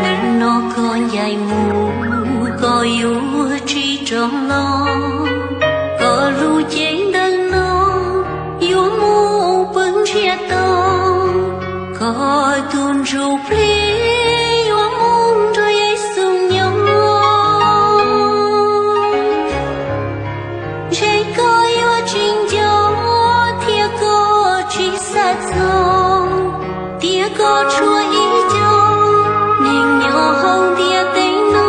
Hnub no koj ncaim mus, koj yuav tsis rov los, koj lub cev ntawm no yuav mus pw ntsiag to, koj tus ntsuj plig yuav mus nrog Yexus nyob. Ntshe koj yuav tsis nco thiab koj tsis xav txog, tias koj tshuav ib co neeg nyob hauv ntiaj teb no.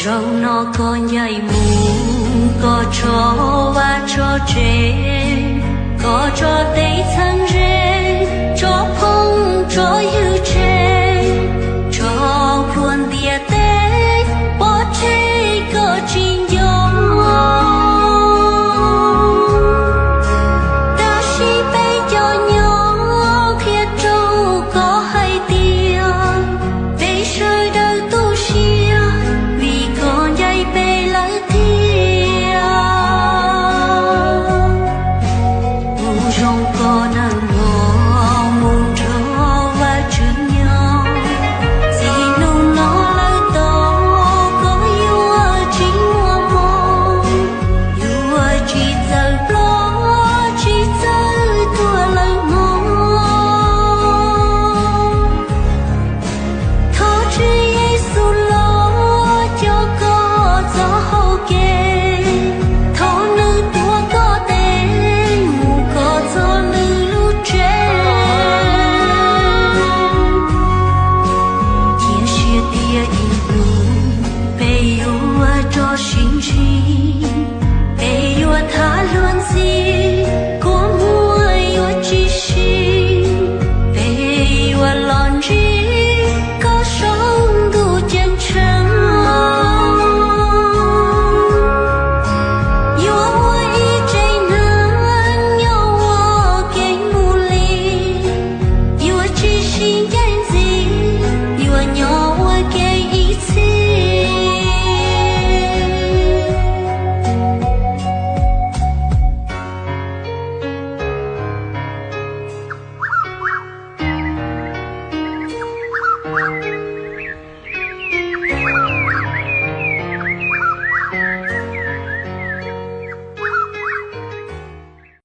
Zaum no koj ncaim mus, koj tso vaj tso tsev, koj tso tej txheej